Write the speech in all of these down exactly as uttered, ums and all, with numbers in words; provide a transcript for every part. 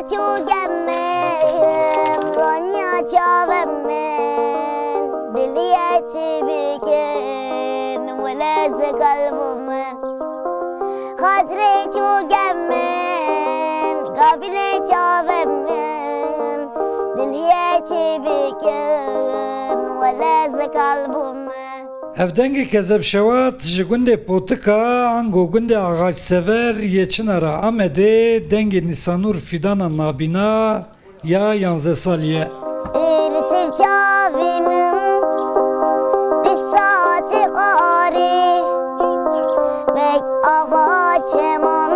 Çû gemin, ronya çavê min, diliyê çi bikim, wele zi kalbû min. Xatirê çû gemin, gabînê çavê min, diliyê çi bikim, wele zi kalbû min. Ev dengê Kezeb Şewat ji gundê Potika ango gundê Axaçsever yê Çinara Amedê dengê Nîsanûr Fîdana nabîna ya yanzdeh salî ye. Îrsîv çavî min di saetê xwarê, wek ava çeman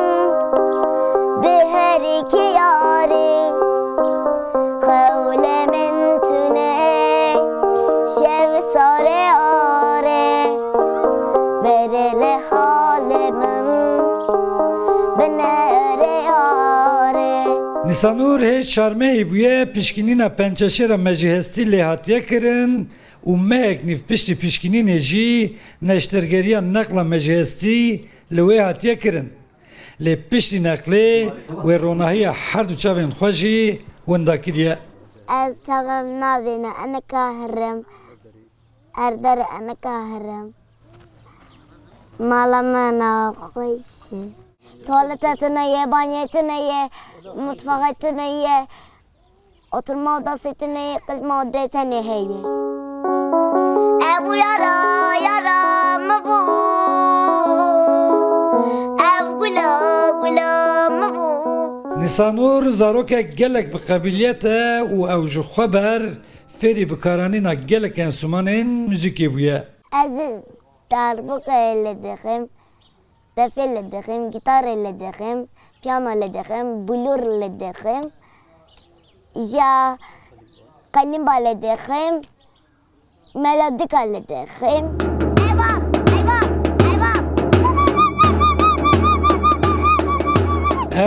di herî kiyarê. Xewlê min tune, şev sare are, berê li halê min, binere are. Nîsanûr hê çar mehî bûye pişkînîna pençeşêra mejîhestî lê hatiye kirin û mehek nîv piştî pişkînînê jî neştergeriya neqla mejîhestî li wê hatiye kirin. Lê piştî neqlê wê ronahiya her du çavên xwe jî winda kiriye. Ez çavê min nabîne, ez nika herim. Her derê ez nika herim. Mala me nexweş e. Tuwalete tune ye, banyê tune ye, mutfaxê tune ye. Oturma odası tune ye, qilma odê tenê heye. Ev yara, yara min bû. Ev gula, gula min bû. Nîsanûr zarokek gelek bi qebîliyet e û ew ji xwe ber fêrî bikaranîna gelek enstrûmanên muzîkê bûye. Ez darbûkê li dixim, defê li dixim, gîtarê li dixim, piyano li dixim, bulûr li dixim, ya qelîmba li dixim, melodîka li dixim. Eyvah! Eyvah! Eyvah!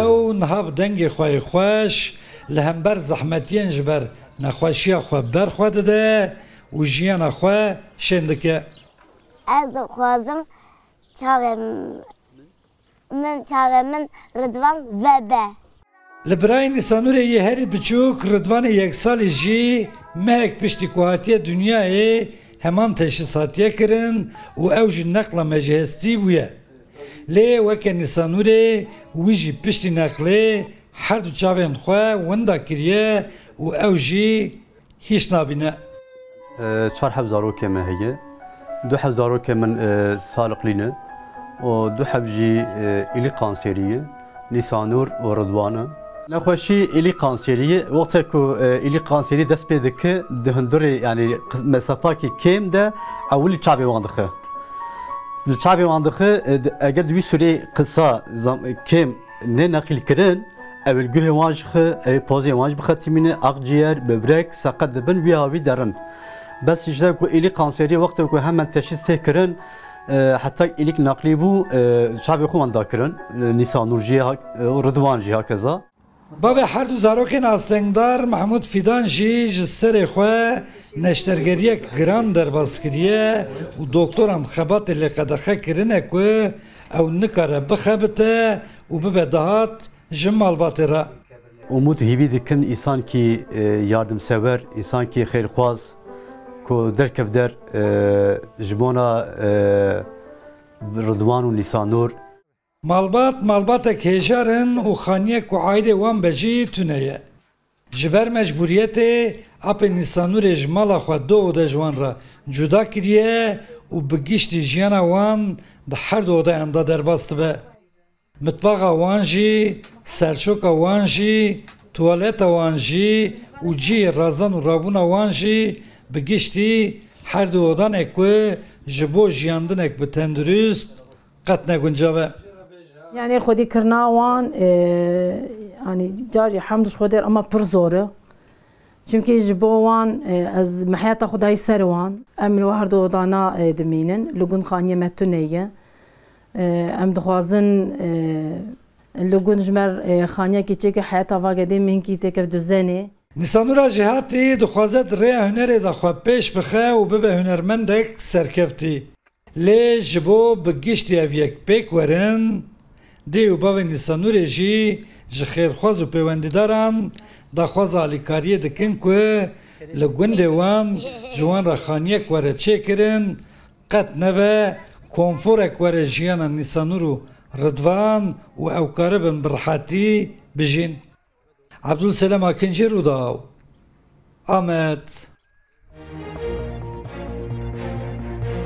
Ew niha bi dengê xwe yê xweş li hember zehmetiyên ji ber nexweşiya xwe ber xwe dide û jiyana xwe şên dike. Ez dixwazim çavê min, çavê min Ridvan vebe. Li birayê Nîsanûrê yê herî biçûk Ridvanê yek salî jî mehek piştî ku hatiye dinyayê heman teşhîs hatiye kirin û ew jî neqla mejîhestî bûye. Lê weke Nîsanûrê wî jî piştî neqlê her du çavên xwe winda kiriye û ew jî hîç nabîne. E, çar heb zarokê me heye. Du heb zarokê min, e, saliqlî ne û du heb jî, e, îlî kanserî ye. Nîsanûr û Ridwan e. Nexweşî îlî kanserî ye. Wextê ku, e, îlî kanserî dest pê dike, di hundirê, yanî qis-, mesafakî kêm de ewilî çavê wan dixe. Li çavê wan dixe, e, di-, eger di wî sûrê qisa zam-, kêm nê neqîl kirin, ew ê li guhê wan jî xe, ew ê pozê wan jî bixetimîne, aqciyer, böbrek, seqet dibin, wî hawî derin. Bes ji ku îlî kanserî wextê ku hemen teşhîs tê kirin, e, heta îlîk neqlî bû, e, çavê xwe wan dakirin, e, Nîsanûr jî ha-, e, û Ridwan jî hakeza. Bavê her du zarokên astengdar Mehmûd Fîdan jî ji serê xwe neştergeriyek giran derbas kiriye û doktoran xebatê lê qedexe kirine ku ew nikare bixebite û bibe dahat ji malbatê re. Umûd hîvî dikin, însankî, e, yardimsewer, însankî xêrxwaz ku derkev der, e, ji bona, e, Ridwan û Nîsanûr. Malbat, malbatek hêjar in û xaniyek ku aîdê wan be jî tune ye. Ji ber mecbûriyetê apê Nîsanûrê ji mala xwe du ode ji wan re cuda kiriye û bi giştî jiyana wan di her du odeyan de derbas dibe. Mitbaxa wan jî, serçoka wan jî, tuwaleta wan jî û cihê razan û rabûna wan jî bi giştî her du odanê ku ji bo jiyandinek bi tendurist qet ne guncav e. Yanî xwedî kirina wan, e, yanî carî hemd ji Xwedê re, ama pir zor e. Çimkî ji bo wan, e, ez meheta xwe dayî ser wan. Em li her du odana, e, dimînin. Li gund xaniyê me tune ye. E, em dixwazin, e, li gund ji me re, e, xaniyekî çêke, heyeta va gedê min hinkî têkeve duzenê. Nîsanûra Jêhatî dixwaze di rêya hunerê de xwe pêş bixe û bibe hunermendek serkeftî. Lê ji bo bi giştî ev yek pêk werin, Dê û bavên Nîsanûrê jî ji xêrxwaz û pêwendîdaran daxwaza alîkariyê dikin ku li gundê wan ji wan re xaniyek were çêkirin, qet nebe konforek were jiyana Nîsanûr û Ridvan û ew karibin bi rihetî bijîn. Ebdulselem Akincî, Rûdaw, Amed.